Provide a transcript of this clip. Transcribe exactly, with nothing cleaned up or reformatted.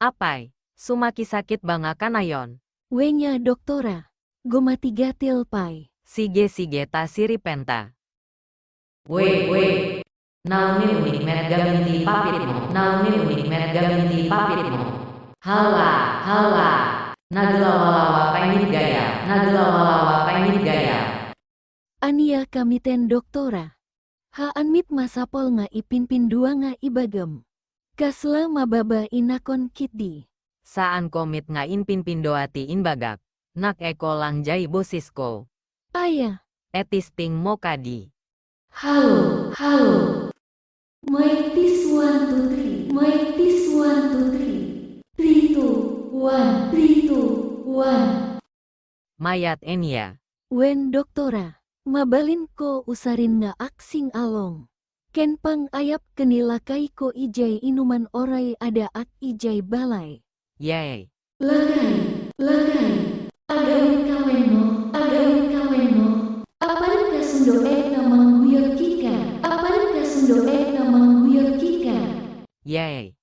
Apay, sumakisakit ba nga kanayon? Wen a, doktora. Gumatigatil pay. Sige, sige, ta siripenta. We, we. Nauni-unik met gamin ti papitmo. Nauni-unik met gamin ti papitmo. Hala, hala. Naglawalawa pay met gayam. Naglawalawa pay met gayam. Ania kamiten, doktora? Haan met masapul nga ipinpindua nga ibagam. Kasla mababainakon ketdi. Saanko met nga impinpindua ti imbagak. Naek-eko lang jay bosesko. Aya. E-testingmo kadi. Hello, hello. Mic test one, two, three. Mic test one, two, three. Three, two, one. Three, two, one. Mayat, Enya? Wen, doktora. Mabalinko usaren nga aksing-along. Ken pangayap ken ni lakayko idiay inuman uray addaak idiay balay. Yay. Lakay, lakay. Agawidka wenno, agawidka wenno. Apan kasundoek nga mangguyod kenka. Apan kasundoek nga mangguyod kenka. Yay.